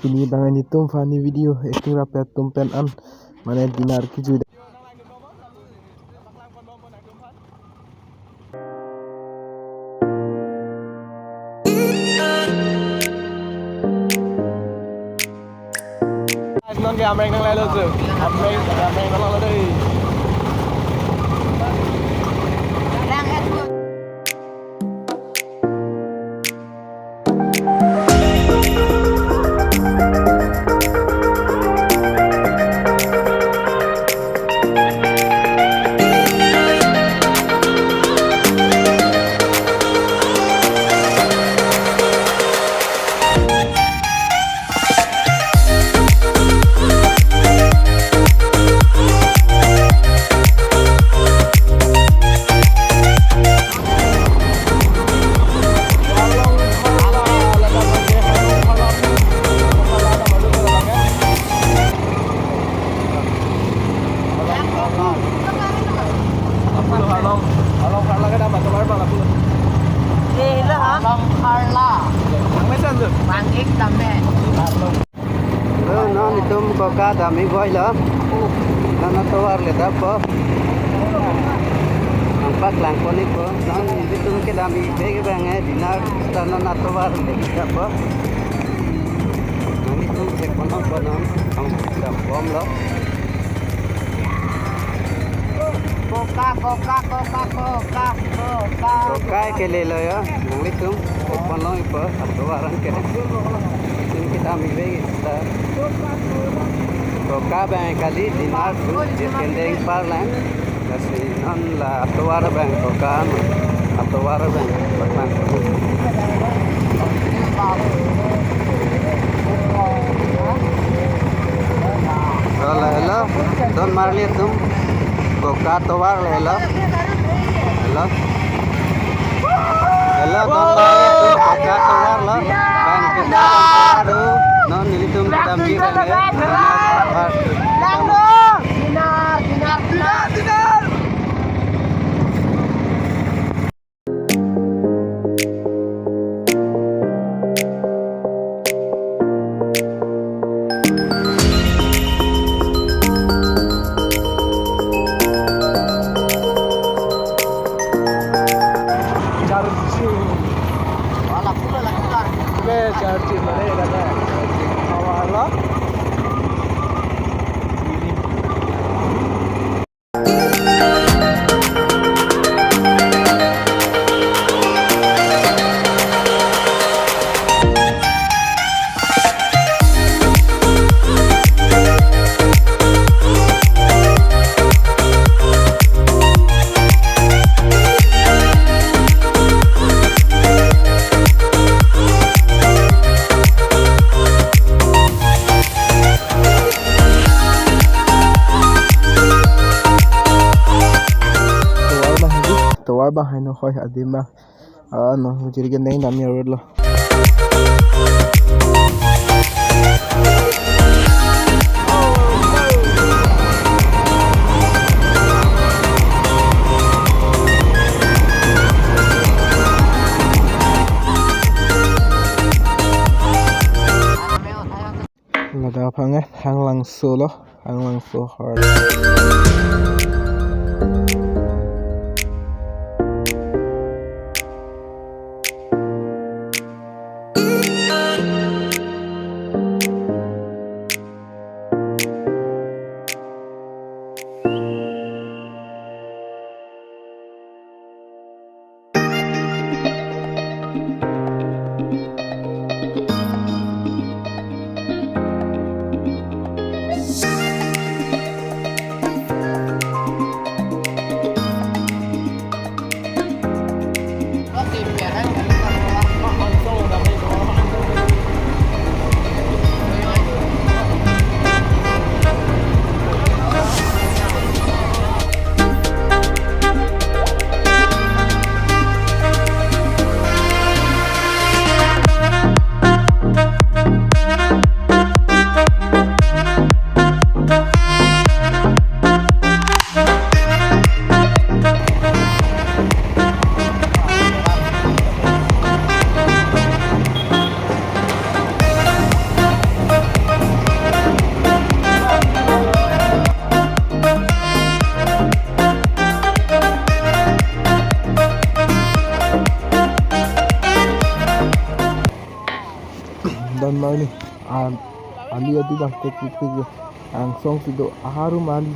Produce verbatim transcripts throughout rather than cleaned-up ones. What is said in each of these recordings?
Pini abang nelitum funny video acting rapet atum pen an mane dinner kejui. Guys, non ke Amreng nanglelo chu. Amreng, Amreng nanglelo dei. Hello, non itum Koka dam-i boilo. Non atovar le dampo. Nangpaklangpon-ikpo. Non itum kedam-i bek abang dinner seta non atovar le dampo. Non itum check ponpo non. Nangdambomlo. Koka, Koka, Koka, Koka, Koka. Koka kelelo yo, nanglitum check ponlong-ikpo, atovar an ke. Itum kedam-i bek seta. Koka abang kali dinner tu je kendeng parlang. Lasi non la atovar abang Koka an, atovar abang parlang. Hello, hello. Don marli atum. Koka atovar le, hello. Hello. Hello, don marli atum. Koka atovar lo. Bang kita aduh. Non nelitum kedam-i bang ya. Charging. Wala pula la kular. Be charging mane kata. Awala. Tovar abang hedi, tovar abang heno hoi adim abang. Ah, no, jiri kendeng dam-i road lo. Ladak aphan ke Hanglangso lo, Hanglangso har. Don mani, an, ali adu bang tek tik tik jo. Angsong si do, arum ali.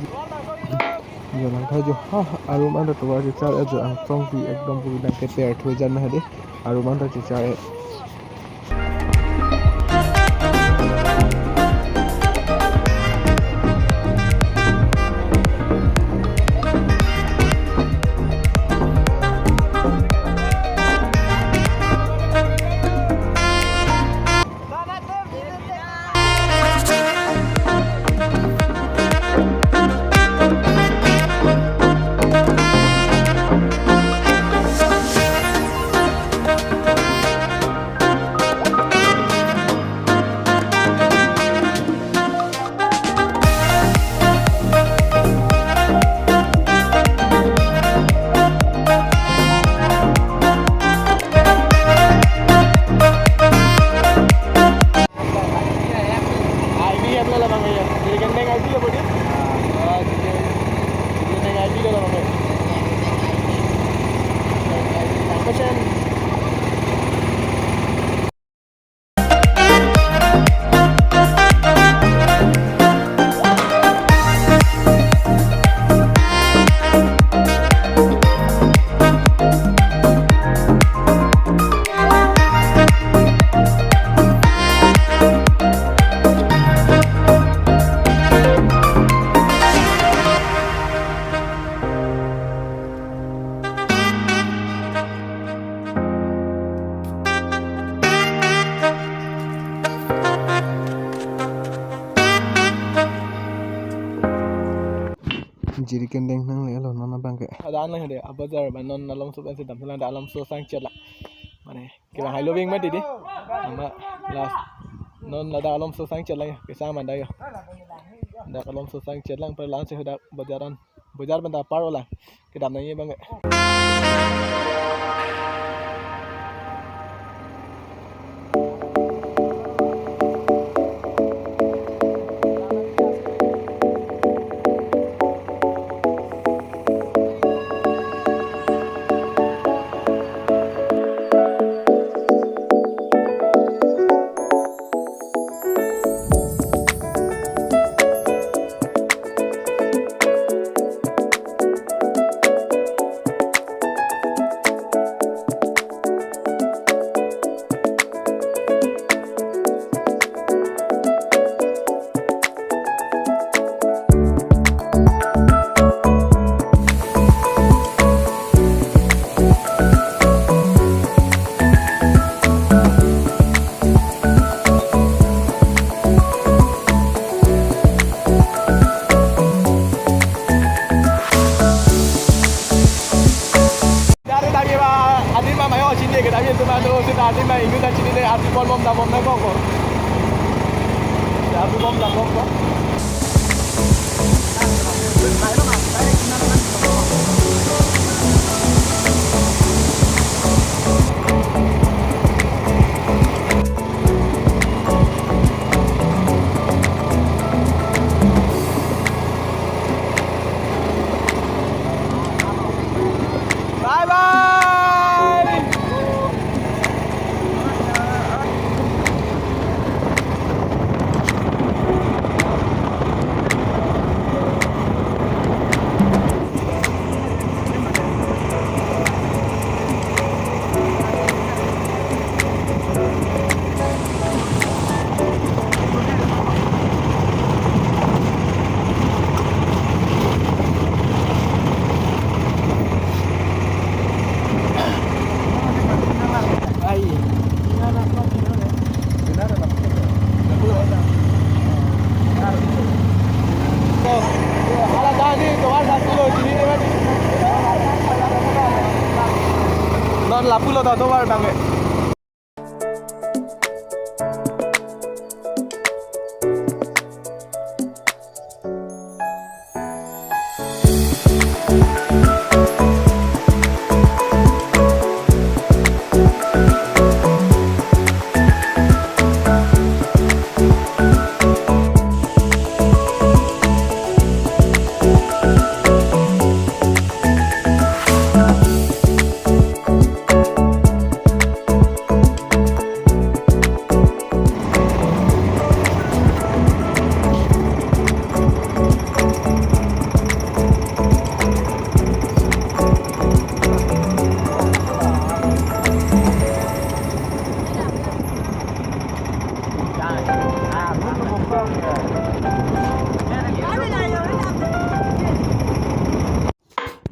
Jo lang tha jo, ha, arum anta tovar chechar-et jo, angsong si ekdom pu nang keter thui jan ma hade. Arum anta chechar-et. I B apple labang ya. Jadi kendeng I B lo bodi. Ah, jadi kendeng I B lo labang ya. Persen. Jiri kendeng nangle lo non abang ke. Ada anle hade, abajar ba non alomso pensi dam selang, da alomso sangchet la. Mane, kira hai lo bing mati di. Ama last. Non ladak alomso sangchet lang ya, kesang manda ya. Dak alomso sangchet lang, per lang si hadak bajaran. Bajar benda par ola. Kedam nangji bang. Dari lagi ba, adim ma mayo chini ke, tapi itu ma tu, sita adim ma ingin dah chini deh, adim bom bom dah bom dah kok kok. Ya, adim bom dah bom kok. Bye bye. Non lapu lo ta tovar bang.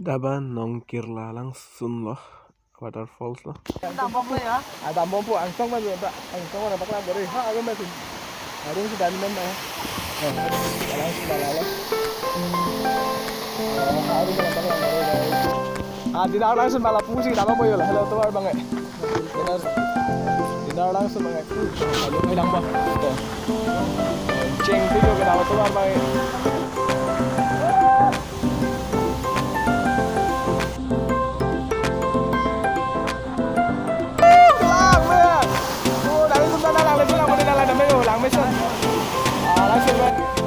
Daba Nongkirla langsun lo, waterfalls lo. Dambom lo ya? Ah, dambom po, angsong ma ta, angsong ma paklang bore. Ha, arum ma tu. Arum si dambom ma. Oh, langsun dala lo. Oh, arum ma paklang bore. Ah, dinner langsun ma lapusi dambom po yo. Hello, tovar bang eh. Dinner, dinner langsun bang eh. Ayo, ay lang ba? Oh. Cheng tu yo, kita tovar bang eh. Langme. Oh, dari sumda langme, langme, langme, langme, langme, langme. Ah, langsun, langsun.